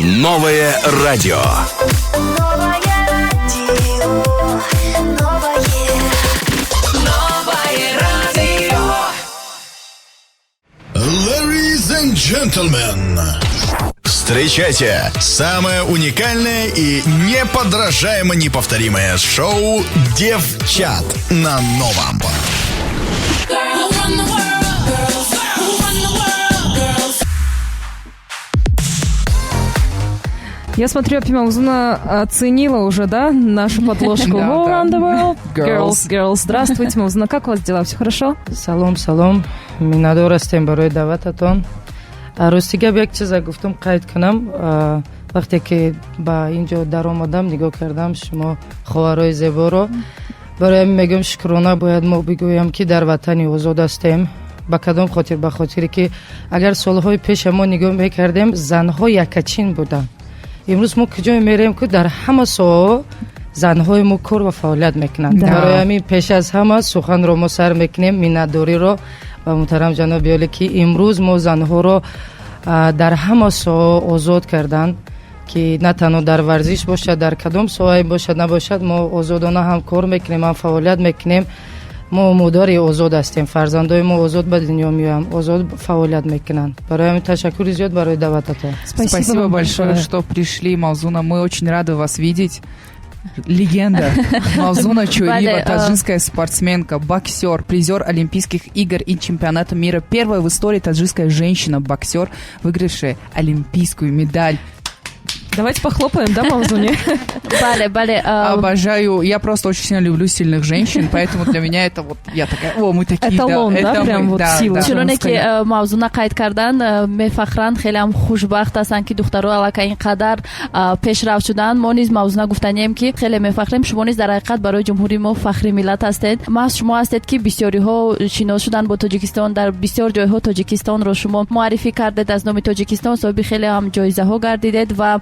Новое радио. Новое радио, новое, Новое радио. Ladies and gentlemen, встречайте самое уникальное и неподражаемо неповторимое шоу «Девчат» на новом. Who run the world? Girls. Who run the world? Girls. Я смотрю, Апи Мавзуна оценила уже, да, нашу подложку. Да, Who да. run the world? Girls. Girls, girls. Здравствуйте, Мавзуна. Как у вас дела? Все хорошо? Салом, салом, миннатдор ҳастем барои даъвататон. Рости гап, як чиза гуфтам, қайд кунам. Вақте ки ба ин ҷо даромадам, нигоҳ кардам шумо хоҳарои зеборо, барои ҳамин мегӯям, шукрона бояд мо бигӯям, ки дар ватани озод ҳастем. Ба кадом хотир? Ба хотире ки агар солҳои пеша мо нигоҳ мекардем, занҳо якачин буданд. Имрӯз мо куҷое мерем, ку дар ҳама соҳаҳо занҳои мо кор ва фаъолият мекунанд. Барои ҳамин пеш аз ҳама суханро мо сар мекунем миннатдориро ба муҳтарам ҷаноби олӣ, ки имрӯз мо занҳоро дар ҳама соҳа озод карданд, ки на танҳо дар варзиш бошад, дар кадом соҳае бошад, набошад, мо озодона ҳам кор мекунем, ҳам фаъолият мекунем. Мо модари озод ҳастем, фарзандои мо озод ба дунё меоянд, озод фаъолият мекунанд. Барои ҳамин ташаккури зиёд барои даъвататон. Спасибо вам большое, что пришли, Мавзуна. Мы очень рады вас видеть. Легенда. Мавзуна Чориева, Бале, таджикская спортсменка, боксер, призер Олимпийских игр и чемпионата мира. Первая в истории таджикская женщина-боксер, выигравшая олимпийскую медаль. Давайте похлопаем, да, Мавзуне? Бале, бале. Обожаю. Я просто очень сильно люблю сильных женщин, поэтому для меня это вот. Я такая: о, мы такие, Эталон, да, это прям мы, вот да, сила. да. Чуноне ки Женская. Мавзуна қайд кардан, мефахранд, хеле ҳам хушбахт ҳастанд, ки духтаро аллакай ин қадар пешрафт шуданд. Мо низ, Мавзуна, гуфтанием, ки хеле мефахрем. Шумо низ дар ҳақиқат барои ҷумҳурии мо фахри миллат ҳастед. Маҳз шумо ҳастед, ки бисёриҳо шинос шуданд бо Тоҷикистон, дар бисёр ҷойҳо Тоҷикистонро шумо муаррифӣ кардед, аз номи Тоҷикистон соҳиби хеле ҳам ҷоизаҳо гардидед. Ва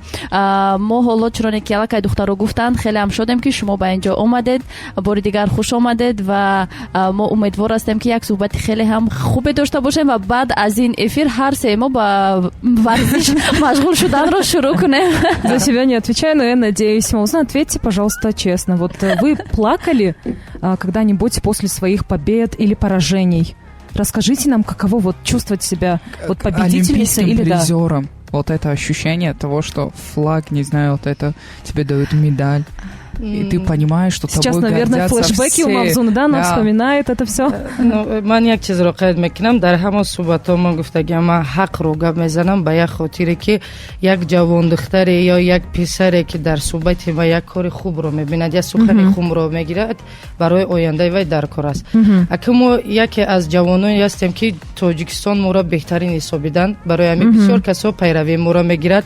мо ҳоло, чуноне ки аллакай духтаро гуфтанд, хеле ҳам шодем, ки шумо ба ин ҷо омадед. Бори дигар хуш омадед ва мо умедвор ҳастем, ки як суҳбати хеле ҳам хубе дошта бошем ва баъд аз ин эфир ҳар се мо ба варзиш машғул шуданро шурӯъ кунем. За себя не отвечаю, но я надеюсь. Мавзуна, ответьте, пожалуйста, честно. Вот вы плакали когда-нибудь после своих побед или поражений? Расскажите нам, каково вот чувствовать себя вот победительницей Олимпийским или да. призером. Вот это ощущение того, что флаг, не знаю, вот это тебе дают медаль. И ты понимаешь, что Сейчас, тобой наверное, гордятся флешбеки у все. Мавзуны, да? Она Да. вспоминает это все. Ну, ман як чизро қайд мекунам: дар ҳама суҳбатҳо ман гуфтагиам, ман ҳақро гап мезанам, ба як хотире ки як ҷавондухтаре ё як писаре, ки дар суҳбати ма як кори хубро мебинад, як сухани хубро мегирад, барои ояндаи вай дар кор аст. Ака, мо яке аз ҷавононе ҳастем, ки Тоҷикистон моро беҳтарин ҳисобиданд, барои ҳамин бисёр касо пайравии моро мегирад.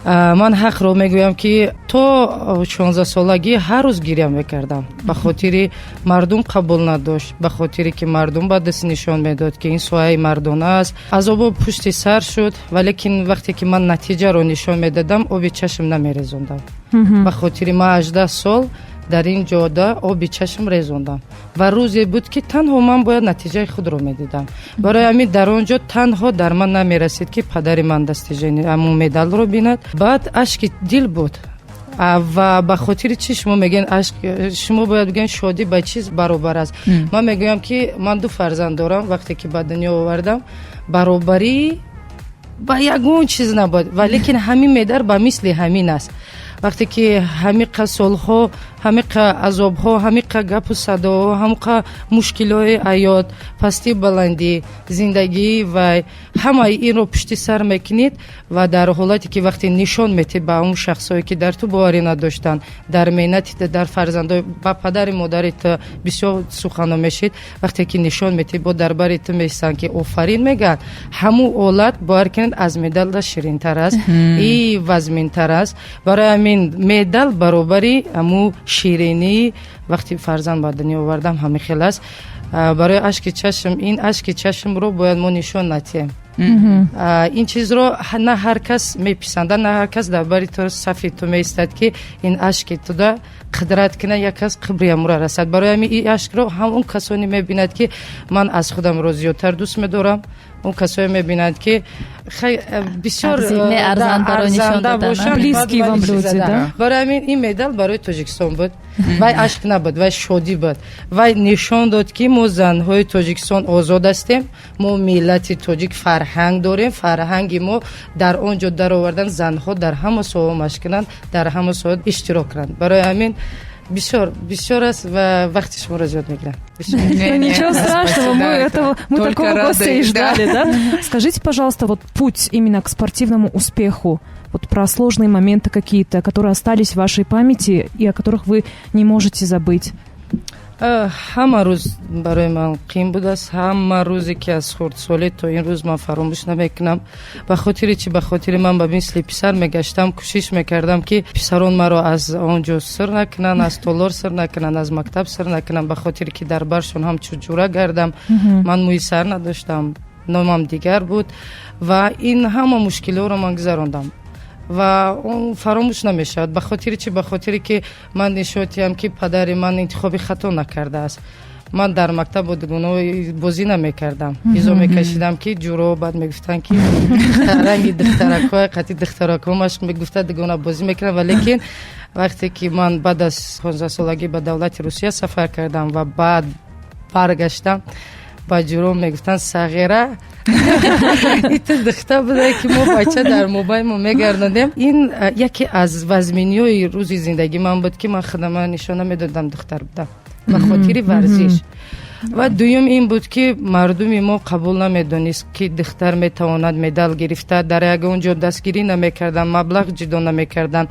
Ман ҳақро мегӯям, ки то 16-солагӣ ҳар рӯз гиря мекардам, ба хотири мардум қабул надошт, ба хотире ки мардум ба даст нишон медод, ки ин соҳаи мардона аст. Азобо пушти сар шуд, валекин вақте ки ман натиҷаро нишон медодам, оби чашм намерезондам. Ба хотири ман 18 сол дар ин ҷода оби чашм резондам ва рӯзе буд, ки танҳо ман бояд натиҷаи худро медидам. Барои ҳамин дар он ҷо танҳо дар ман намерасид, ки падари ман достижение, ҳамун медалро бинад. Баъд ашки дил буд. Ва ба хотири чӣ шумо мегӯен ашк? Шумо бояд бигӯен, шодӣ ба чиз баробар аст? Ман мегӯям, ки ман ду фарзанд дорам. Вақте ки ба дунё овардам, баробарӣ ба ягон чиз набуд, валекин ҳамин медал ба мисли ҳамин аст. Вақте ки ҳамиқа солҳо, ҳамиқа азобҳо, ҳамиқа гапу садоҳо, ҳамиқа мушкилҳои ҳаёт, пастӣ, баландӣ, зиндагӣ ва ҳамаи инро пушти сар мекунед ва дар ҳолате ки вақте нишон метед ба он шахсое, ки дар ту боварӣ надоштанд, дар меҳнати ту, дар фарзандои, ба падари модари ту бисёр сухано мешид, вақте ки нишон метед, бо дар бари ту меистанд, ки офарин мегӯянд, ҳамун ҳолат, бовар кунед, аз медалда ширинтар аст и вазминтар аст. Барои ҳамин медал баробари ҳамун ширинии вақти фарзанд ба дунё овардам ҳамин хел аст. Барои ашки чашм, ин ашки чашмро бояд мо нишон натиҳем. Ин чизро на ҳар кас меписандад, на ҳар кас дар бари ту сафи ту меистад, ки ин ашки туда қадрат кунад, як кас қибри амура расад. Барои ҳамин ин ашкро ҳам он касоне мебинад, ки ман аз худамро зиёдтар дӯст медорам, он касое мебинанд, ки бисёр арзанда бошанд. Близкие вам люди, да? Барои ҳамин ин медал барои Тоҷикистон буд. Вай ашк набуд, вай шодӣ буд. Вай нишон дод, ки мо занҳои Тоҷикистон озод ҳастем, мо миллати тоҷик фарҳанг дорем. Фарҳанги мо дар он ҷо даровардан, занҳо дар ҳама соҳа машқ кунанд, дар ҳама соҳа иштирок кунанд. Барои ҳамин бисёр бисёр аст ва вақти шуморо зиёд мегирам. Ну, ничего страшного, мы этого, мы такого гостя и ждали, да? Скажите, пожалуйста, вот путь именно к спортивному успеху, вот про сложные моменты какие-то, которые остались в вашей памяти и о которых вы не можете забыть. Ҳама рӯз барои ман қиин будааст. Ҳама рӯзе, ки аз хурдсолӣ то ин рӯз, ман фаромӯш намекунам. Ба хотири чӣ? Ба хотири ман ба мисли писар мегаштам, кӯшиш мекардам, ки писарон маро аз он ҷо сир накунанд, аз толор сир накунанд, аз мактаб сир накунанд, ба хотире ки дар баршон ҳамчун ҷура гардам. Ман мӯи сар надоштам, номам дигар буд ва ин ҳама мушкилиҳоро ман гузарондам ва он фаромӯш намешавад. Ба хотири чӣ? Ба хотире ки ман нишон ки падари ман интихоби хато накардааст. Ман дар мактаб бо дугонаҳо бозӣ намекардам, изо мекашидам, ки ҷуро баъд мегуфтанд, ки ранги духтаракҳо қати духтаракҳо машқ мегуфта, дугона бозӣ мекунам. Ва лекин вақте ки ман баъд аз 15-солагӣ ба давлати Русия сафар кардам ва баъд баргаштам, ба ҷуром мегуфтанд: «Сағира, иту духта буда, ки мо бача дар мобаймо мегардондем». Ин яке аз вазминиҳои рӯзи зиндагии ман буд, ки ман худама нишона медодам, духтар будам, ба хотири варзиш. Ва дуюм ин буд, ки мардуми мо қабул намедонист, ки духтар метавонад медал гирифта. Дар ягон ҷо дастгирӣ намекарданд, маблағ ҷудо намекарданд.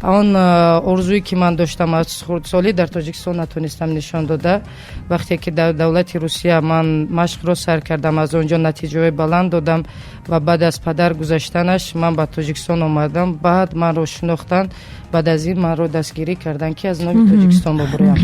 Он орзуе, ки ман доштам аз хурдсолӣ, дар Тоҷикистон натонистам нишон дода. Вақте ки дар давлати Русия ман машқро сар кардам, аз он ҷо натиҷаҳои баланд додам ва баъд аз падар гузаштанаш ман ба Тоҷикистон омадам. Баъд манро шинохтанд, баъд аз ин манро дастгирӣ карданд, ки аз номи Тоҷикистон бобурӯям.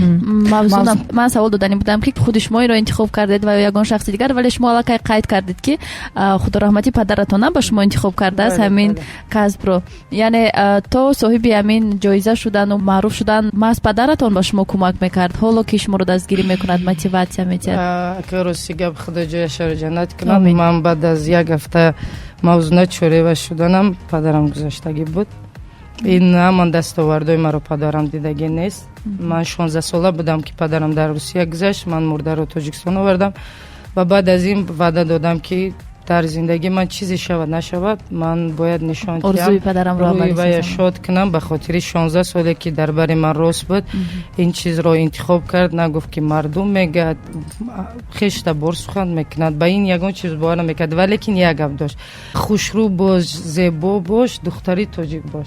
Мавзуна, ман савол додани будам, ки худи шумо инро интихоб кардед ва ё ягон шахси дигар, вале шумо аллакай қайд кардед, ки худо раҳмати падаратона ба шумо интихоб кардааст ҳамин касбро. Яъне то соҳиби ҳамин ҷоиза шудану маъруф шудан, маҳз падаратон ба шумо кӯмак мекард. Ҳоло ки шуморо дастгирӣ мекунад, мотиватсия метиҳад? Ака, рости гап, худо ҷояшаро ҷаннат кунад. Ман баъд аз як ҳафта Мавзуна Чорева шуданам падарам гузаштагӣ буд. Ин ҳаман дастовардҳои маро падарам дидагӣ нест. Ман 16-сола будам, ки падарам дар Русия гузашт. Ман мурдаро Тоҷикистон овардам ва баъд аз ин ваъда додам, ки дар зиндагӣ ман чизе шавад нашавад, ман бояд нишон орзуи падарамро рӯи вая шод кунам, ба хотири 16 соле, ки дар бари ман рост буд, ин чизро интихоб кард. Нагуфт, ки мардум мегӯяд, хештабор сухан мекунад, ба ин ягон чиз бовар намекард. Валекин як гап дошт: «Хушрӯ бош, зебо бош, духтари тоҷик бош».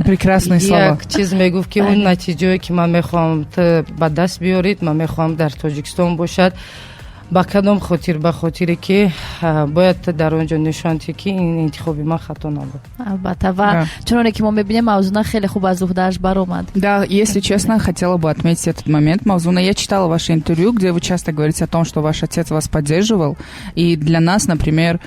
Прекрасные слова. Як чиз мегуфт, ки он натиҷае, ки ман мехоҳам ту ба даст биёрид, ман мехоҳам дар Тоҷикистон бошад. Ба кадом хотир? Ба хотире ки бояд дар он ҷо нишон диҳӣ, ки ин интихоби ман хато набуд. Албатта, ва чуноне ки мо мебинем, Мавзуна хеле хуб аз уҳдааш баромад. Да, если честно, хотела бы отметить этот момент. Мавзуна, я читала ваше интервью, где вы часто говорите о том, что ваш отец вас поддерживал. И для нас, например,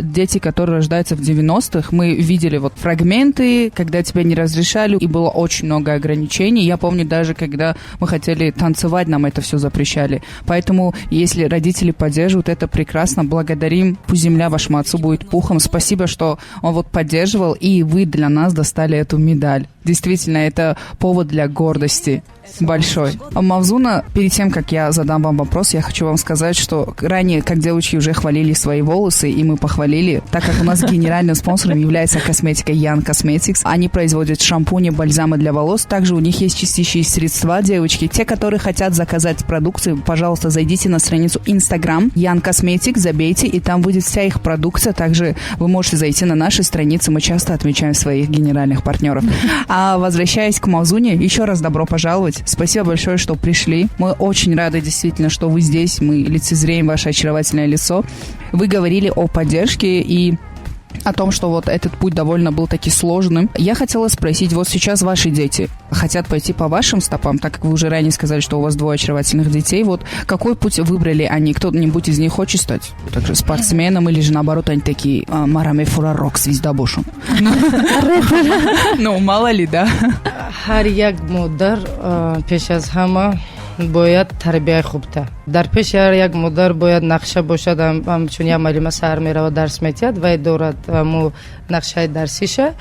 дети, которые рождаются в 90-х, мы видели вот фрагменты, когда тебя не разрешали, и было очень много ограничений. Я помню, даже когда мы хотели танцевать, нам это все запрещали. Поэтому, если родители поддерживают, это прекрасно. Благодарим. Пусть земля вашему отцу будет пухом. Спасибо, что он вот поддерживал, и вы для нас достали эту медаль. Действительно, это повод для гордости большой. Мавзуна, перед тем, как я задам вам вопрос, я хочу вам сказать, что ранее, как девочки уже хвалили свои волосы, и мы похвалили, так как у нас генеральным спонсором является косметика Ян Cosmetics. Они производят шампуни, бальзамы для волос. Также у них есть чистящие средства, девочки. Те, которые хотят заказать продукцию, пожалуйста, зайдите на страницу Instagram Ян Cosmetics, забейте, и там будет вся их продукция. Также вы можете зайти на наши страницы, мы часто отмечаем своих генеральных партнеров. А возвращаясь к Мавзуне, еще раз добро пожаловать. Спасибо большое, что пришли. Мы очень рады действительно, что вы здесь. Мы лицезреем ваше очаровательное лицо. Вы говорили о поддержке и О том, что вот этот путь довольно был таки сложным. Я хотела спросить, вот сейчас ваши дети хотят пойти по вашим стопам, так как вы уже ранее сказали, что у вас двое очаровательных детей. Вот какой путь выбрали они? Кто-нибудь из них хочет стать также спортсменом или же наоборот они такие: «Мара мефура рок-звезда бошум»? Ну, мало ли, да? Ҳар як модар пеш аз ҳама бояд тарбияи хубта дар пеши ҳар як модар бояд нақша бошад. Ҳамчун як муаллима саҳар меравад, дарс метиҳад, вай дорад мо нақшаи дарсиша.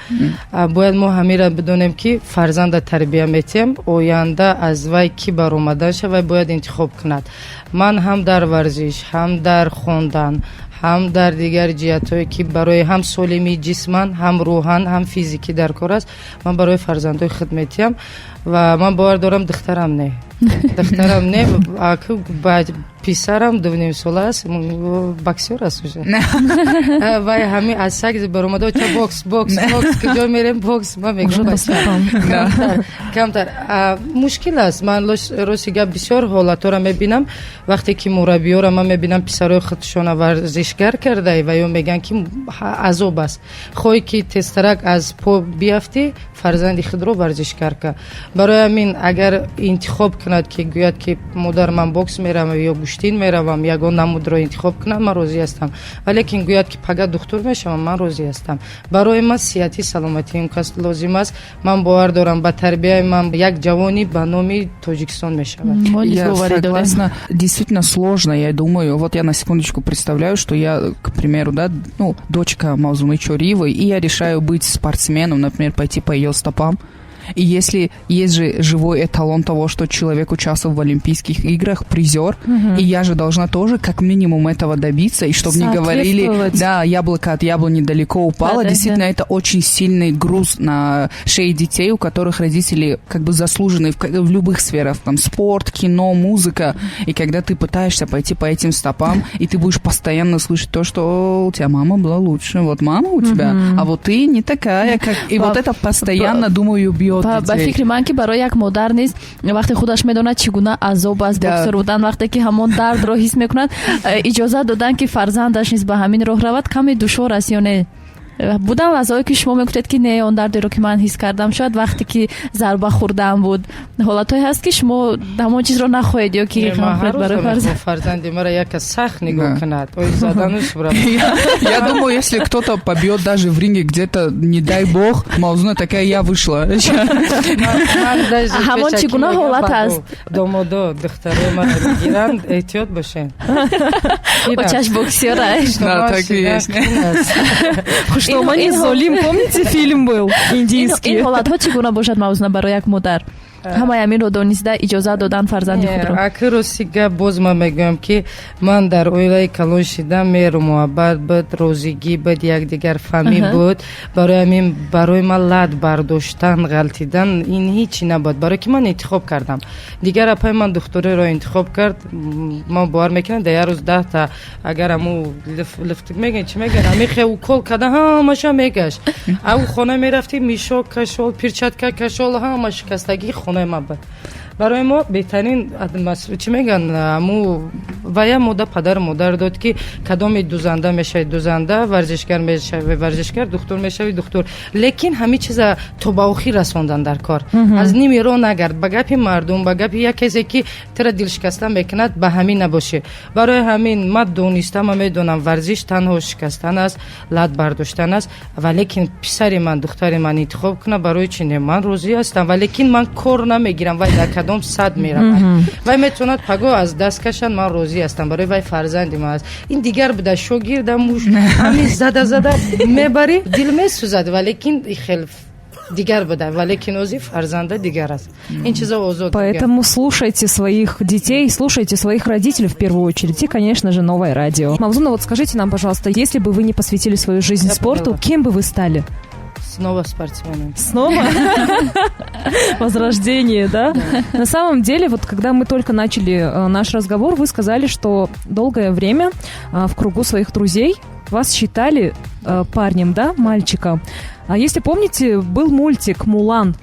Бояд мо ҳамира бидонем, ки фарзанда тарбия метиҳем, оянда аз вай кӣ баромаданша вай бояд интихоб кунад. Ман ҳам дар варзиш, ҳам дар хондан, ҳам дар дигар ҷиҳатҳое, ки барои ҳам солимии ҷисман, ҳам рӯҳан, ҳам физикӣ дар кор аст, ман барои фарзандои худ метиҳам ва ман бовар дорам, духтарам не, духтарам не, писарам 2,5 сола аст, боксёр аст уже. Вай ҳами аз саг баромада, ча бокс, бокс, бокс, куҷо мерем, бокс. Ман мегӯям, камтар мушкил аст. Ман рости гап бисёр ҳолатҳоро мебинам, вақте ки мураббиёро ман мебинам, писарои худшона варзишгар карда, ва ё мегӯянд, ки азоб аст. Хоҳӣ ки тезтарак аз по биафтӣ, фарзанди худро варзишгар кар. Барои ҳамин агар интихоб кунад, ки гӯяд, ки модар, ман бокс меравам ё гӯштин меравам, ягон намудро интихоб кунад, ман розӣ ҳастам. Валекин гӯяд, ки пага духтур мешавам, ман розӣ ҳастам. Барои ман сиҳатӣ, саломатии он кас лозим аст. Ман бовар дорам, ба тарбияи ман як ҷавони ба номи Тоҷикистон мешавад. Я согласна. Действительно сложно, я думаю. Вот я на секундочку представляю, что я, к примеру, да, ну, дочка Мавзуны Чориевой, и я решаю быть спортсменом, например, пойти по ее стопам. И если есть же живой эталон того, что человек участвовал в Олимпийских играх, призер, и я же должна тоже как минимум этого добиться, и чтобы не говорили, да, яблоко от яблони далеко упало, да, действительно, да. Это очень сильный груз на шее детей, у которых родители как бы заслужены в любых сферах, там, спорт, кино, музыка, и когда ты пытаешься пойти по этим стопам, и ты будешь постоянно слышать то, что у тебя мама была лучше, вот мама у тебя, а вот ты не такая, как... И вот это постоянно, думаю, бьет. Ба фикри ман, ки барои як модар низ, вақте худаш медонад, чӣ гуна азоб аст боксер будан, вақте ки ҳамон дардро ҳис мекунад, иҷозат додан, ки фарзандаш низ ба ҳамин роҳ равад, каме душвор аст ё не? Будан лаҳзаҳое, ки шумо мегуфтед, ки не, он дардеро, ки ман ҳис кардам, шояд вақте ки зарба хӯрдаам буд? Ҳолатҳое ҳаст, ки шумо ҳамон чизро нахоҳед ё ки барои фарзанди мара як кас сахт нигоҳ кунад, ой, задану. Я думаю, если кто-то побьет даже в ринге где-то, не дай бог, Мавзуна такая: «Я вышла». Ҳамон чӣ гуна ҳолат аст? Домодо духтарои мара мегиранд, эҳтиёт бошед. Очаш боксера. Да, так и есть. Хуштомани золим, помните, фильм был индийский? Ин ҳолатҳо чӣ гуна бошад, Мавзуна, барои як модар, ҳамаи ҳаминро дониста иҷозат додан фарзанди худро? Аки, рости гап, боз ман мегӯям, ки ман дар оилаи калон шидам, меҳру муҳаббат буд, розигӣ буд, якдигарфаҳмӣ буд. Барои ҳамин барои ман лат бардоштан, ғалтидан ин ҳичи набуд, барое ки ман интихоб кардам. Дигар апаи ман духтуриро интихоб кард. Ман бовар мекунам, дар як рӯз 10-та агар аму лифт мегӯян, чӣ мегӯян, ҳамихе укол карда, ҳамаша мегашт. Ау хона мерафтӣ, мешок кашол, перчатка кашол, ҳама шикастагии хонаи ман буд. Барои мо беҳтарин, чӣ мегӯян, аму вая мода падару модар дод, ки кадоми дузанда мешавӣ дузанда, варзишгар мешавӣ варзишгар, духтур мешавӣ духтур. Лекин ҳамин чиза то ба охир расондан дар кор, аз ними роҳ нагард, ба гапи мардум, ба гапи як касе, ки тура дилшикаста мекунад, ба ҳамин набошӣ. Барои ҳамин ман дониста, ман медонам, варзиш танҳо шикастан аст, лат бардоштан аст. Валекин писари ман, духтари ман интихоб кунад, барои чи не, ман розӣ ҳастам. Валекин ман кор намегирам, вай дар кадом сад меравад, вай метавонад паго аз даст кашад, ман розӣ ҳастам, барои вай фарзанди ман аст. Ин дигар буда, шогирда муш ҳамин зада зада мебарӣ, дил месӯзад, валекин хел дигар буда, валекин ози фарзанда дигар аст, ин чизо озод. Поэтому слушайте своих детей, слушайте своих родителей в первую очередь и, конечно же, Новое радио. Мавзуна, вот скажите нам, пожалуйста, если бы вы не посвятили свою жизнь Я спорту, поняла. Кем бы вы стали? Снова спортсменом. Снова? Возрождение, да? На самом деле, вот когда мы только начали наш разговор, вы сказали, что долгое время в кругу своих друзей вас считали парнем, да, мальчиком. А если помните, был мультик «Мулан».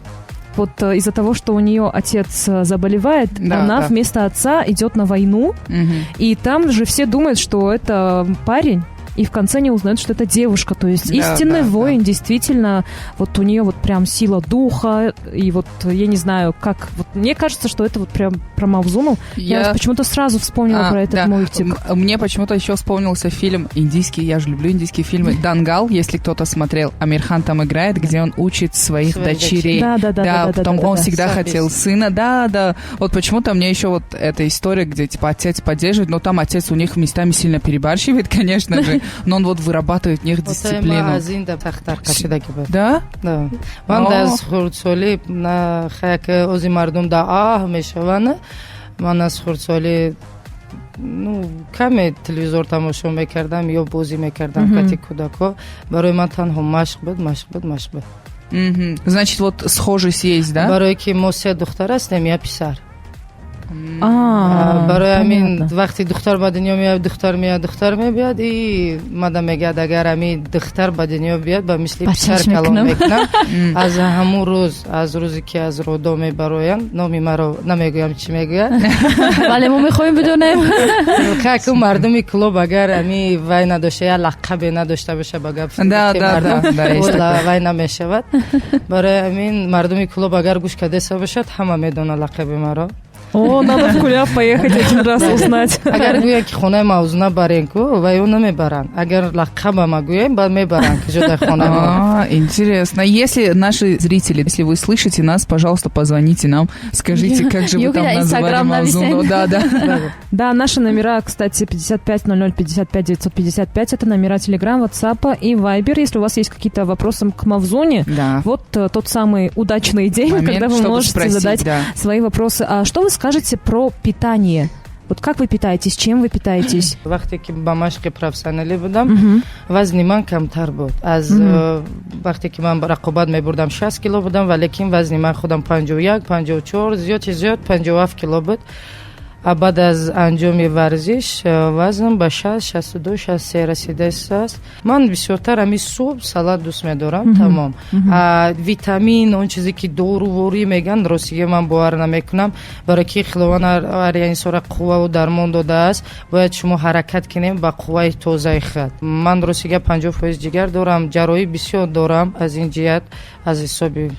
Вот из-за того, что у нее отец заболевает, она вместо отца идет на войну, Мгм. И там же все думают, что это парень. и в конце не узнают, что это девушка. То есть Да, истинный да, воин, действительно, вот у нее вот прям сила духа, и вот я не знаю, как... Вот мне кажется, что это вот прям про Мавзуну. Я почему-то сразу вспомнила про этот Да. мультик. Мне почему-то еще вспомнился фильм индийский, я же люблю индийские фильмы, «Дангал», если кто-то смотрел. Амирхан там играет, где он учит своих Своих дочерей. Да. Потом да, он да. всегда Сам хотел весь. сына. Да. Вот почему-то мне еще вот эта история, где типа отец поддерживает, но там отец у них местами сильно перебарщивает, конечно же, но он вот вырабатывает в них Отаи ман дисциплину. Аз ин да сахттар кашидаги буд. Да? Да. Ман О. аз хурдсолӣ на хаяк ози мардум да аҳ мешаванд, ман аз хурдсолӣ, ну, каме телевизор тамошо мекардам ё бозӣ мекардам кати кӯдакҳо. Барои ман танҳо машқ буд, машқ буд, машқ буд. Мгм. Значит, вот схожесть есть, да? Барое ки мо се духтар ҳастем, як писар. А, Барои ҳамин понятно. Вақте духтар ба дунё меояд, духтар меояд, духтар мебиёд, и мада мегӯяд, агар ҳамин духтар ба дунё биёд, ба мисли Бачаш писар калон мекунам. Мекунам. Аз ҳамун рӯз, аз рӯзе ки аз роддом мебароянд, номи маро намегӯям, чӣ мегӯяд. Бале, мо мехоҳем бидонем. Каку мардуми клуб агар ами вай надошта, я лақабе надошта боша, ба гап Да, есть такое. вай намешавад. Барои ҳамин мардуми клуб агар гӯш кардеса бошад, ҳама медонад лақаби маро. О, надо в Куляб поехать один раз узнать. Агар гӯянд ки хонаи Мавзуна барен ку, вай ё намебаранд. Агар лақабама гӯем, баъд мебаранд ки ҷо дар хонаи мо. А, интересно. Если наши зрители, если вы слышите нас, пожалуйста, позвоните нам, скажите, как же вы Юля, там назвали Инстаграм Мавзуну. нависен. Да. Да, наши номера, кстати, 55 00 55 955. Это номера Телеграм, WhatsApp и Viber. Если у вас есть какие-то вопросы к Мавзуне, вот тот самый удачный день, Момент, когда вы чтобы можете спросить, задать да. свои вопросы. А что вы скажете про питание? Вот как вы питаетесь, чем вы питаетесь? Вақте ки ба машқи профессионалӣ будам, вазни ман камтар буд аз вақте ки ман рақобат мебурдам, 60 кило будам, валекин вазни ман худам 51, 54, зиёди зиёд 57 кило буд. А баъд аз анҷоми варзиш вазнам ба 60, 62, 63 расидааст. Ман бисёртар ҳами субҳ салат дӯст медорам, тамом. А витамин, он чизе ки доруворӣ мегӯянд, ростиге ман бовар намекунам, барои ки Худованд ҳар як инсонро қувваву дармон додааст, бояд шумо ҳаракат кунем ба қувваи тозаи худ. Ман ростига 50% ҷигар дорам, ҷарроҳӣ бисёр дорам, аз ин ҷиҳат, аз ҳисоби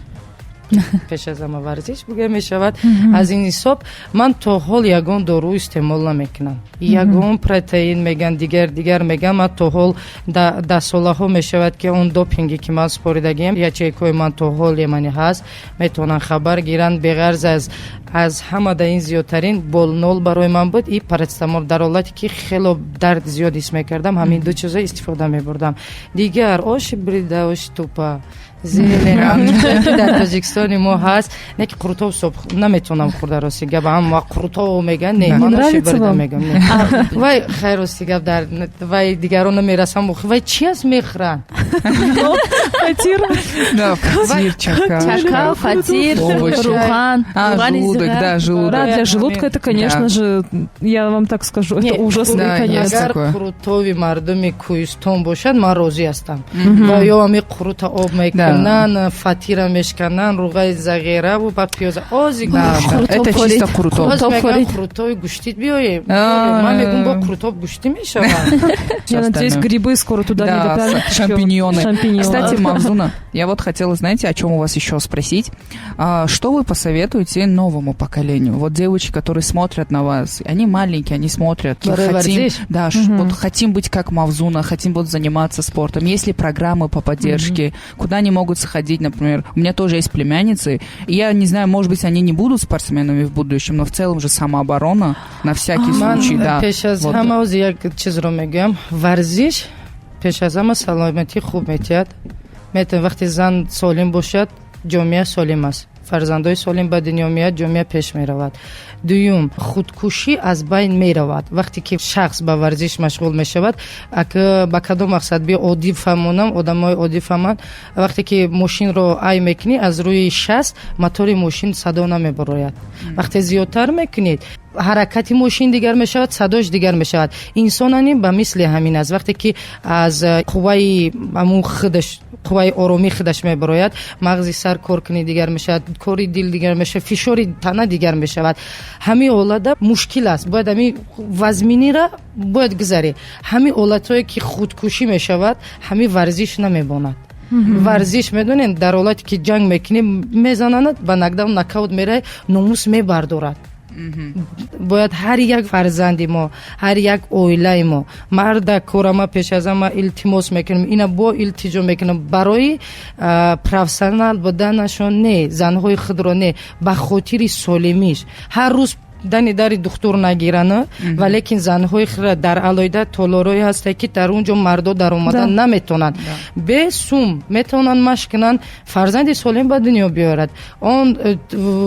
пеш аз ҳама варзиш буга мешавад. Аз ин ҳисоб ман то ҳол ягон дору истеъмол намекунам, ягон протеин меган, дигар дигар меган. Ман то ҳол даҳсолаҳо мешавад ки он допинге ки ман супоридагиам, ячейкаҳои ман то ҳол ямани ҳаст, метавонанд хабар гиранд. Беғарз аз ҳама да ин зиёдтарин болнол барои ман буд и парацетамол. Дар ҳолате ки хело дард зиёд ҳис мекардам, ҳамин ду чизо истифода мебурдам. Дигар оши брида, оши тупа, зелен ки дар Тоҷикистони мо ҳаст, не ки қурутоб соб наметавонам хӯрда, рости гап. Ҳама қурутоб мегӯянд, не, ман оши Нравится брида вам? Мегӯям, не. Вай хайр, рости гап, дар вай дигарон намерасам, вай чи аст мехӯранд? Фатир. Да, фатир, чака. Чака, фатир, Овощи. руған. А, Руғани желудок, зира. да, желудок. Да, для желудка это, конечно Да. же, я вам так скажу, это Не, ужасно, Да, конечно. есть Агар такое. қурутоби мардуми кӯҳистон бошад, ман розӣ ҳастам. Ва ё ҳами қурута об мекунанд, фатира мешкананд, руғаи зағираву ба пиёза ози. Да. Это чисто қурутоб. Боз Қурутоб мегӯям, хӯред. қурутоби гӯштӣ биёем. А. Ман мегӯям, бо қурутоб гӯштӣ мешавад. Я надеюсь, остальное. грибы скоро туда не Да, добавят ещё. шампиньоны. Шампиньоны. Кстати, Мавзуна, я вот хотела, знаете, о чем у вас еще спросить? А, что вы посоветуете новому поколению? Вот девочки, которые смотрят на вас, они маленькие, они смотрят. Барои Хотим, варзиш? да, вот хотим быть как Мавзуна, хотим вот заниматься спортом. Есть ли программы по поддержке? Куда они могут сходить, например? У меня тоже есть племянницы, и я не знаю, может быть, они не будут спортсменами в будущем, но в целом же самооборона на всякий Ман случай, да. пеш аз Вот. ҳама ози як чизро мегӯям: варзиш пеш аз ҳама саломатӣ хуб метиҳад. Метавон вақте зан солим бошад, ҷомеа солим аст, фарзандои солим ба дунё меяд, ҷомеа пеш меравад. Дуюм, худкушӣ аз байн меравад, вақте ки шахс ба варзиш машғул мешавад. Ак ба кадом мақсад, биё оддӣ фаҳмонам, одамои оддӣ фаҳманд. Вақте ки мошинро ай мекунӣ, аз рӯи 60 мотори мошин садо намебарояд. Вақте зиёдтар мекунед Ҳаракати мошин дигар мешавад, садош дигар мешавад. Инсонани ба мисли ҳамин аст. Вақте ки аз қувваи ҳамун худаш, қувваи оромии худаш мебарояд, мағзи сар коркунӣ дигар мешавад, кори дил дигар мешавад, фишори тана дигар мешавад. Ҳамин ҳолата мушкил аст, бояд ҳамин вазминира бояд гузарӣ. Ҳамин ҳолатҳое ки худкушӣ мешавад, ҳамин варзиш намебонад. Варзиш, медонед, дар ҳолате ки ҷанг мекунӣ, мезананад, ба нокдаун, нокаут меравӣ, номус мебардорад. Бояд ҳар як фарзанди мо, ҳар як оилаи мо, марда корама, пеш аз ҳама илтимос мекунам, ина бо илтиҷо мекунам, барои профессионал буданашон не, занҳои худро не, ба хотири солимиш ҳар рӯз дани дари духтур нагиранд, валекин занҳои худро дар алоҳида толорое ҳаста, ки дар он ҷо мардо даромадан наметавонанд, бе сум метавонанд машқ кунанд, фарзанди солим ба дунё биёрад. Он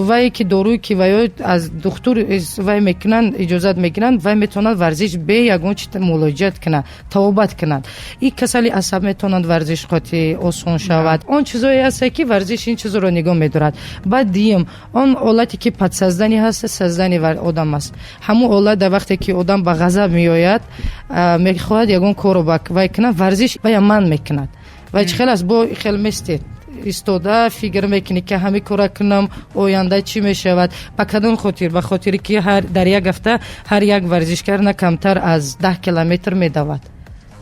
вае ки доруе ки ваё аз духтур вай мекунанд, иҷозат мегиранд, вай метавонад варзиш бе ягон чи муолиҷат кунад, табобат кунад. И касали асаб метавонанд варзиш қоти осон шавад. Он чизое ҳаста, ки варзиш ин чизро нигоҳ медорад. Баъд дуюм, он ҳолате ки подсознание ҳаста, сознание одам аст. Ҳамун ҳолат дар вақте ки одам ба ғазаб меояд, мехоҳад ягон корро ба вай кунад, варзиш вая манъ мекунад. Вай чӣ хел аст? Бо хел местед, истода фикр мекунӣ, ки ҳамин кора кунам, оянда чӣ мешавад. Ба кадом хотир? Ба хотире ки дар як ҳафта ҳар як варзишкар на камтар аз 10 километр медавад.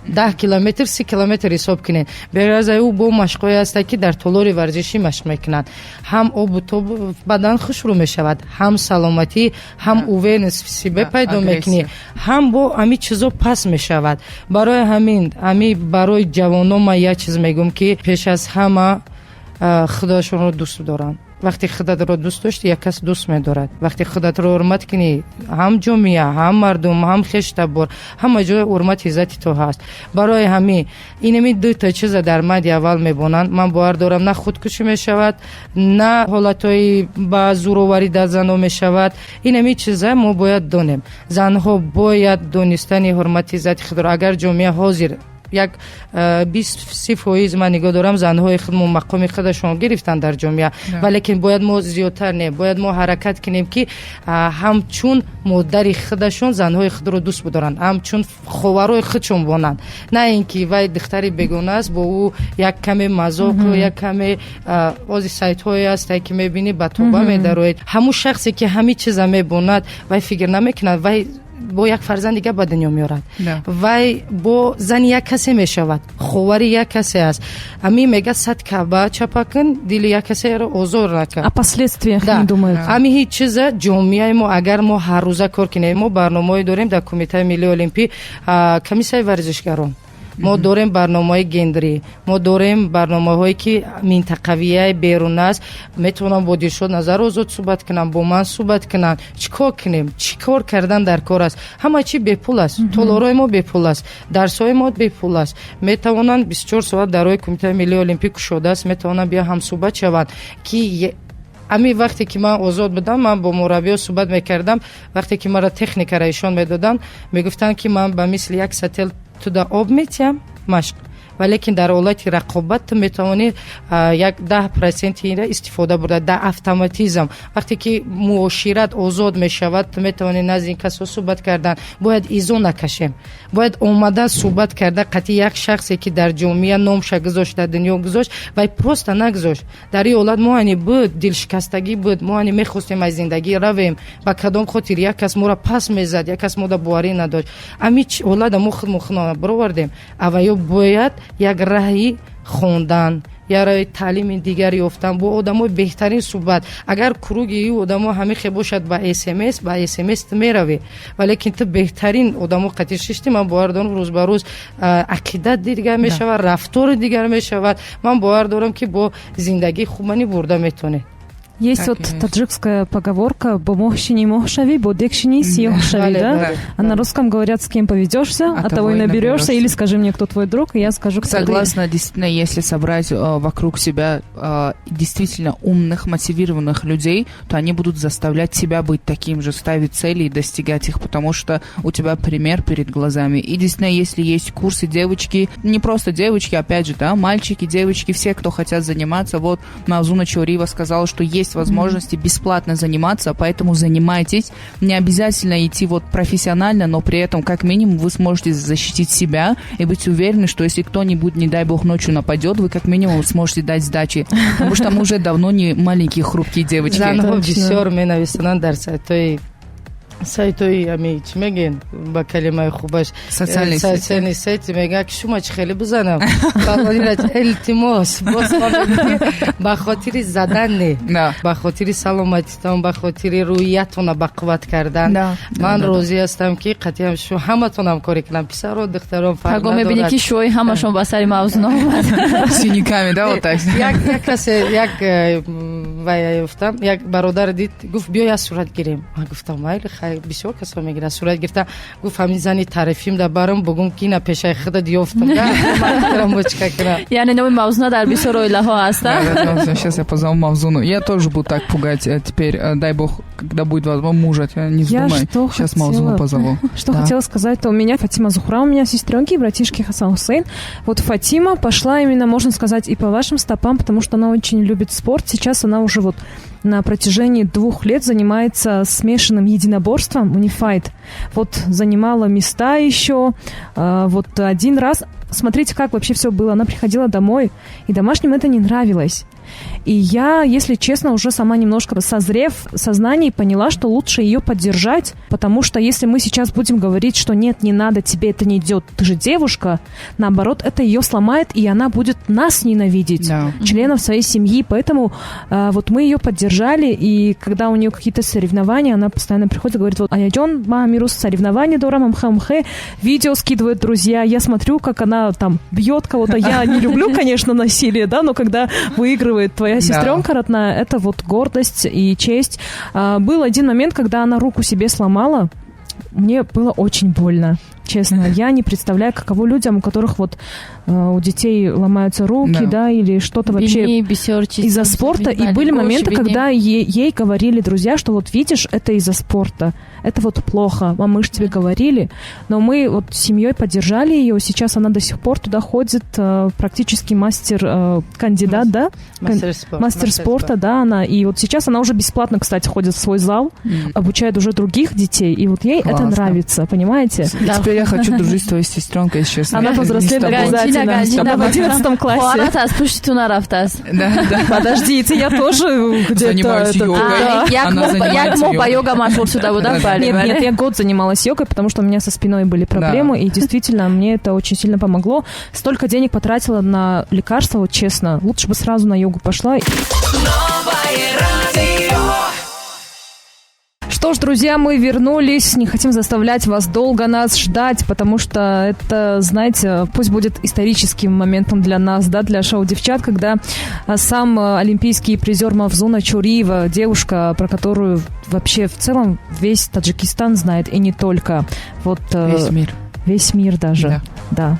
10 километр, 30 километр ҳисоб кунед. Беғараз ӯ бо машқҳое ҳаста, ки дар толори варзишӣ машқ мекунанд. Ҳам обу тоб бадан хушрӯ мешавад, ҳам саломатӣ, ҳам уверенность в себе пайдо мекунӣ, ҳам бо ҳамин чизо пас мешавад. Барои ҳамин, ҳами барои ҷавоно ман як чиз мегӯм, ки пеш аз ҳама худашонро дӯст доранд. Вақте худатро дӯст дошти, як кас дӯст медорад. Вақте худатро ҳурмат кунӣ, ҳам ҷомеа, ҳам мардум, ҳам хештабор, ҳама ҷой ҳурмати иззати ту ҳаст. Барои ҳамин инами дута чиза дар мади аввал мебонанд, ман бовар дорам, на худкушӣ мешавад, на ҳолатҳои ба зӯроварӣ дар занҳо мешавад. Инами чиза мо бояд донем. Занҳо бояд донистани ҳурмати иззати худро. Агар ҷомеа ҳозир як 20-30 фоиз, ман нигоҳ дорам, занҳои худмо мақоми худашон гирифтанд дар ҷомеа, валекин бояд мо зиёдтар не, бояд мо ҳаракат кунем, ки ҳамчун модари худашон занҳои худро дӯст бидоранд, ҳамчун ховарои худшон бонанд, на ин ки вай духтари бегона аст, бо ӯ як каме мазоқу як каме. Ози сайтҳое ҳастае, ки мебинӣ, ба тоба медароед. Ҳамун шахсе ки ҳамин чиза мебонад, вай фикр намекунад, вай бо як фарзанд дига ба дунё меорад, вай бо зани як касе мешавад, ховари як касе аст. Ҳамин мега: сад каъба чапа кун, дили як касеро озор накун. О последствиях не думают. Ҳамин ҳеҷ чиза ҷомеаи мо, агар мо ҳаррӯза кор кунем, мо барномаҳое дорем дар Кумитаи миллии олимпӣ, комиссияи варзишгарон, мо дорем барномаҳои гендерӣ, мо дорем барномаҳое, ки минтақавияи берун аст. Метавонам бо Дилшод Назар озод суҳбат кунам, бо ман суҳбат кунанд, чӣ кор кунем, чӣ кор кардан дар кор аст. Ҳама чӣ бепул аст, толорҳои мо бепул аст, дарсҳои мо бепул аст. Метавонанд, 24 соат дарҳои Кумитаи миллии олимпӣ кушода аст, метавонанд бия ҳамсӯҳбат шаванд. Ки ҳамин вақте ки ман озод будам, ман бо мураббиё суҳбат мекардам. Вақте ки маро техникаро ишон медоданд, мегуфтанд, ки ман ба мисли як сател туда об метиҳам машқ, валекин дар ҳолати рақобат ту метавонӣ як 10 проценти инра истифода бурда дар автоматизм. Вақте ки муошират озод мешавад, ту метавонӣ назди ин касо суҳбат кардан. Бояд изо накашем, бояд омада суҳбат карда қатъи як шахсе, ки дар ҷомеа номша гузошт, дар дунё гузошт, вай просто нагузошт. Дар ин ҳолат мо ани буд, дилшикастагӣ буд, мо ани мехостем аз зиндагӣ равем. Ба кадом хотир? Як кас моро пас мезад, як кас мода боварӣ надошт. Ами ҳолата мо худ мо баровардем. Аваё бояд як раҳи хондан, як раҳи таълими дигар ёфтан, бо одамои беҳтарин суҳбат. Агар круги ин одамо ҳамихе бошад, ба смс ту меравӣ, валекин ту беҳтарин одамо қатӣ шишти, ман бовар дорам, рӯз ба рӯз ақидат дигар мешавад, рафтори дигар мешавад. Ман бовар дорам, ки бо зиндагии хубани бурда метавонед. Есть Так вот и есть. таджикская поговорка: «Бо моҳ шинӣ, моҳ шавӣ, бо дег шинӣ, сиёҳ шавӣ», Бале, да? бале. А на русском говорят: с кем поведешься, от того и наберешься, или скажи мне, кто твой друг, и я скажу, кто ты. Согласна, действительно, если собрать вокруг себя действительно умных, мотивированных людей, то они будут заставлять тебя быть таким же, ставить цели и достигать их, потому что у тебя пример перед глазами. И действительно, если есть курсы, девочки, не просто девочки, опять же, да, мальчики, девочки, все, кто хотят заниматься, вот Мавзуна Чорива сказала, что есть Есть возможности бесплатно заниматься, поэтому занимайтесь. Не обязательно идти вот профессионально, но при этом как минимум вы сможете защитить себя и быть уверены, что если кто-нибудь, не дай бог, ночью нападет, вы как минимум сможете дать сдачи. Потому что мы уже давно не маленькие хрупкие девочки. Занҳо бисёр менависонанд дар сайтҳои ами чӣ мегӯен ба калимаи хубаш, социальный сети, мегӯяд ки шумо чӣ хеле бизанам, илтимос, боз ба хотири задан не, ба хотири саломатитон, ба хотири рӯҳиятона ба қувват кардан. Ман розӣ ҳастам, ки қатъиан шу ҳаматон ҳамкорӣ кунам, писаро, духтарон. Паго мебинӣ, ки шӯи ҳамашон ба сари Мавзуна омад. Синяками, да, вот так. Як касе як вай ёфтам, як бародар дид, гуфт: «Биё, як сурат гирем». Ман гуфтам: «Майли, хай». Бисёр касо мегирад, сурат гирифта, гуфт: «Ҳамин зани тарифим да барам, бугум, ки ина пешаи худат ёфтам». Яъне номи Мавзуна дар бисёр оилаҳо ҳаст. Сейчас я позову Мавзуну. Я тоже буду так пугать теперь, дай бог, когда будет возможно, мужа, не вздумай. Сейчас Мавзуну позову. Что хотела сказать, то у меня Фатима Зухра, у меня сестренки и братишки Хасан, Хусейн. Вот Фатима пошла именно, можно сказать, и по вашим стопам, потому что она очень любит спорт. Сейчас она уже вот на протяжении 2 лет занимается смешанным единоборством, унифайт. Вот занимала места еще. Вот один раз, смотрите, как вообще все было. Она приходила домой, и домашним это не нравилось. И я, если честно, уже сама немножко созрев в сознании, поняла, что лучше ее поддержать, потому что если мы сейчас будем говорить, что нет, не надо, тебе это не идет, ты же девушка, наоборот, это ее сломает, и она будет нас ненавидеть, членов своей семьи. Поэтому вот мы ее поддержали, и когда у нее какие-то соревнования, она постоянно приходит и говорит: «Вот, аяҷон, ма амирӯз соревнования дорам, мхмх», видео скидывают друзья, я смотрю, как она там бьет кого-то. Я не люблю, конечно, насилие, да, но когда выигрывает твоя сестренка родная, это вот гордость и честь. Был один момент, когда она руку себе сломала, мне было очень больно. Честно, я не представляю, каково людям, у которых вот у детей ломаются руки, да, или что-то вообще из-за спорта. И были моменты, когда ей говорили друзья, что вот видишь, это из-за спорта, это вот плохо, а мы же тебе говорили. Но мы вот семьей поддержали ее, сейчас она до сих пор туда ходит, практически мастер, кандидат, да? Мастер спорта. Мастер спорта, да, она. И вот сейчас она уже бесплатно, кстати, ходит в свой зал, обучает уже других детей, и вот ей это нравится, понимаете? Да. Теперь я хочу дружить с твоей сестренкой, если честно. Она повзрослеет обязательно. Она в 11 классе. Хоҳарат аз пушти ту нарафтааст. Да. Подождите, я тоже где-то. Занимаюсь йогой. Як моҳ ба йога машғул шуда будам. Нет, нет, я год занималась йогой, потому что у меня со спиной были проблемы, и действительно мне это очень сильно помогло. Столько денег потратила на лекарства, вот честно. Лучше бы сразу на йогу пошла. Новое радио. Что ж, друзья, мы вернулись. Не хотим заставлять вас долго нас ждать, потому что это, знаете, пусть будет историческим моментом для нас, да, для шоу «Девчат», когда сам олимпийский призер Мавзуна Чориева, девушка, про которую вообще в целом весь Таджикистан знает, и не только. Вот, весь мир. Весь мир даже, да.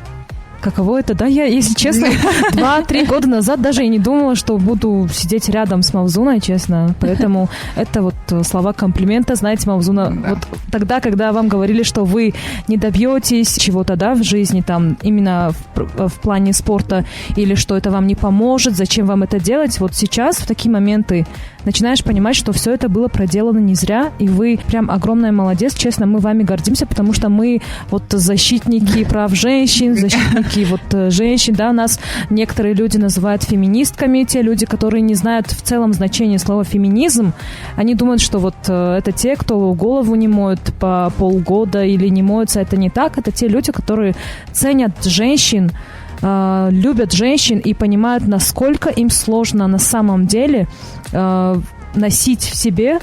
Каково это, да? Я, если честно, 2-3 года назад даже и не думала, что буду сидеть рядом с Мавзуной, честно. Поэтому это вот слова комплимента. Знаете, Мавзуна, вот тогда, когда вам говорили, что вы не добьетесь чего-то, да, в жизни, там, именно в плане спорта, или что это вам не поможет, зачем вам это делать, вот сейчас в такие моменты начинаешь понимать, что все это было проделано не зря, и вы прям огромная молодец, честно, мы вами гордимся, потому что мы вот защитники прав женщин, защитники вот женщин, да, нас некоторые люди называют феминистками, те люди, которые не знают в целом значение слова феминизм, они думают, что вот это те, кто голову не моют по полгода или не моются, это не так, это те люди, которые ценят женщин, любят женщин и понимают, насколько им сложно на самом деле носить в себе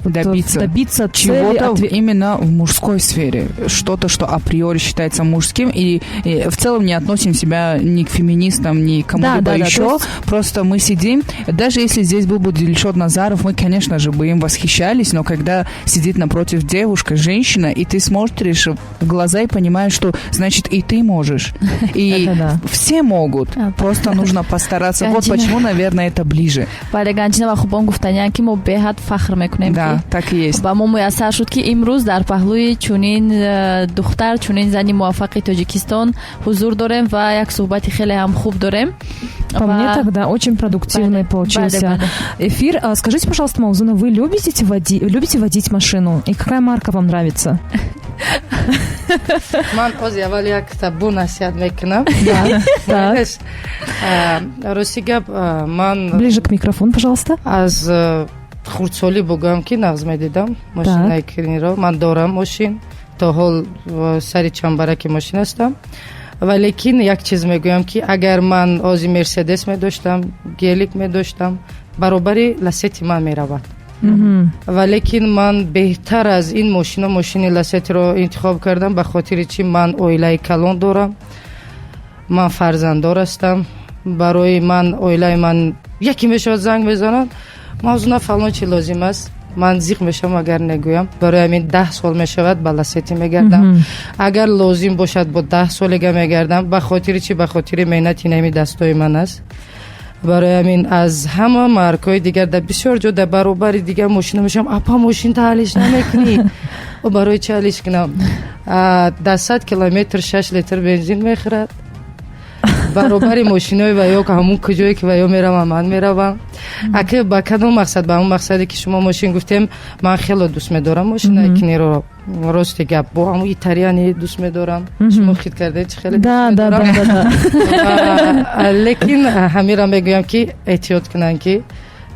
вот, добиться, добиться чего-то именно в мужской сфере. Что-то, что априори считается мужским, и в целом не относим себя ни к феминистам, ни к кому-либо еще. Да, есть. Просто мы сидим, даже если здесь был бы Дильшод Назаров, мы, конечно же, бы им восхищались, но когда сидит напротив девушка, женщина, и ты смотришь в глаза и понимаешь, что, значит, и ты можешь. И все могут. Просто нужно постараться. Вот почему, наверное, это ближе. Бале, Ганҷина ва хубон гуфтаниян, ки мо беҳад фахр мекунем. Да, так и есть. Ба мо муяссар шуд, ки имрӯз дар паҳлӯи чунин духтар, чунин зани муваффақи Тоҷикистон ҳузур дорем ва як суҳбати хеле ҳам хуб дорем. По мне тогда очень продуктивный получился Бале, бале. Эфир. А скажите, пожалуйста, Мавзуна, вы любите водить машину? И какая марка вам нравится? Ман ози аввал як табу насиҳат мекунам. Так. Знаешь, рости гап, ман Ближе к микрофону, пожалуйста. Аз хурдсолӣ бугӯям, ки нағз медидам мошинаи киниро. Ман дорам мошин, то ҳол сари чамбараки мошин ҳастам, валекин як чиз мегӯям, ки агар ман ози Мерседес медоштам, Гелик медоштам, баробари Ласети ман меравад. Валекин ман беҳтар аз ин мошино мошини Ласетиро интихоб кардам. Ба хотири чӣ? Ман оилаи калон дорам, ман фарзанддор ҳастам. Барои ман оилаи ман яке мешавад, занг мезанад: «Мавзуна, фалон чи лозим аст?» Ман зиқ мешавам, агар негӯям. Барои ҳамин 10 сол мешавад, ба Ласети мегардам. Агар лозим бошад, бо 10 солега мегардам. Ба хотири чӣ? Ба хотири меҳнати нами дастои ман аст. Барои ҳамин аз ҳама маркҳои дигар дар бисёр ҷо дар баробари дигар мошина мешавам: «Апа, мошин алиш намекунӣ?» О, барои чӣ алиш кунам? Дар 100 километр 6 литр бензин мехӯрад, баробари мошинои ва ё ҳамун куҷое ки ва ё меравам, ман меравам. Аки ба кадом мақсад? Ба ҳамун мақсаде, ки шумо мошин гуфтем, ман хело дӯст медорам мошинаи кинеро. Рости гап, бо ҳамун италиани дӯст медорам. Шумо хит кардед, чи хеле Да, дӯст да, медорам. Да. Лекин ҳамира мегӯям, ки эҳтиёт кунанд, ки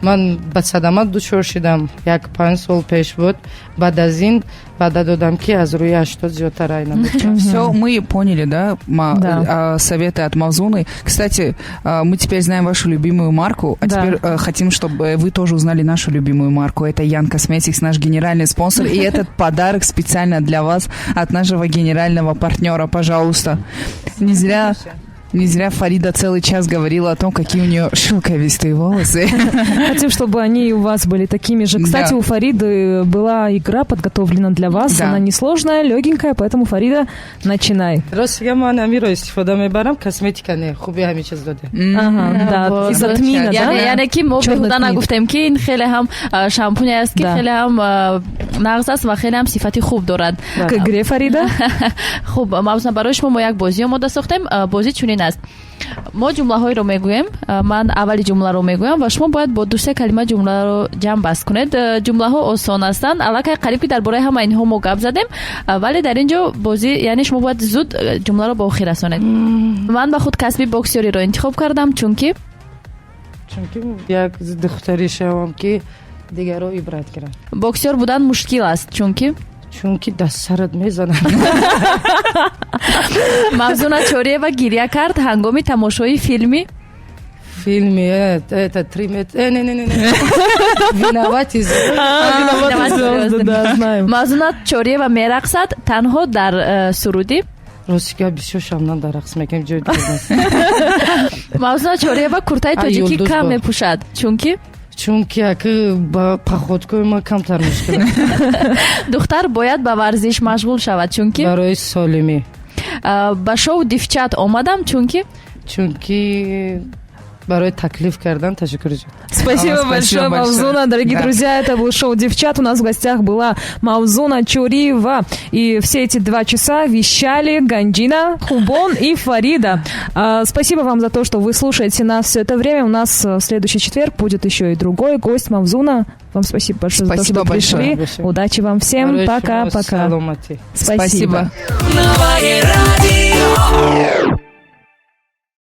ман ба садама дучор шидам, як 5 сол пеш буд. Баъд аз ин ваъда додам, ки аз рӯи 80 зиёдтар рай намекунам. Все, мы поняли, да, Да. Советы от Мавзуны. Кстати, мы теперь знаем вашу любимую марку, а Да. теперь хотим, чтобы вы тоже узнали нашу любимую марку. Это Ян Косметикс, наш генеральный спонсор. И этот подарок специально для вас от нашего генерального партнера. Пожалуйста. Не зря Фарида целый час говорила о том, какие у нее шелковистые волосы. Хотим, чтобы они и у вас были такими же. Кстати, Да. у Фариды была игра подготовлена для вас. Да. Она несложная, легенькая, поэтому, Фарида, начинай. Рости гап, ман ҳамиро истифода мебарам, косметика не, хуби ҳамин чиз доде. Ага, да. Вот. Из Атмина, да? Яъне ки мо Чёрный беҳуда тмин. Нагуфтем, ки ин хеле ҳам шампуне аст, ки Да. хеле ҳам нағз аст ва хеле ҳам сифати хуб дорад. К игре, Фарида? Хуб, Мавзуна, барои шумо мо як бозӣ омода сохтем. Бозӣ чунин аст: мо ҷумлаҳоеро мегӯем, ман аввали ҷумларо мегӯям ва шумо бояд бо ду-се калима ҷумларо ҷамъ баст кунед. Ҷумлаҳо осон ҳастанд, аллакай қариб ки дар бораи ҳама инҳо мо гап задем, вале дар ин ҷо бозӣ, яъне шумо бояд зуд ҷумларо ба охир расонед. Ман ба худ касби боксёриро интихоб кардам, чунки Чунки як духтари шавам, ки дигарро ибрат гиранд. Боксёр будан мушкил аст, чунки Чунки даст сарат мезанад. Мавзуна Чориева гиря кард ҳангоми тамошои филми Филми это 3 метра, не, не, не, не, виноваты. Виноваты звезды, да, знаем. Мавзуна Чориева мерақсад танҳо дар суруди Рости гап, бисёр шабнам дар рақс мекунем, ҷои дигар нест. Мавзуна Чориева куртаи А, тоҷикӣ юлдуз кам бо. мепӯшад, чунки Чунки аки ба походкои ман камтар мушкил аст. Духтар бояд ба варзиш машғул шавад, чунки Барои солимӣ. Ба шоу Девчат омадам, чунки Чунки барои таклиф кардан, ташаккури зиёд. Спасибо Спасибо большое, большое. Мавзуна. Дорогие Да. друзья, это был шоу «Девчат». У нас в гостях была Мавзуна Чориева. И все эти 2 часа вещали Ганджина, Хубон и Фарида. Спасибо вам за то, что вы слушаете нас все это время. У нас в следующий четверг будет еще и другой гость, Мавзуна. Вам спасибо большое за то, Спасибо что пришли. большое. Удачи вам всем. Барои шумо Пока-пока. саломатӣ. Спасибо. Спасибо. Новое радио.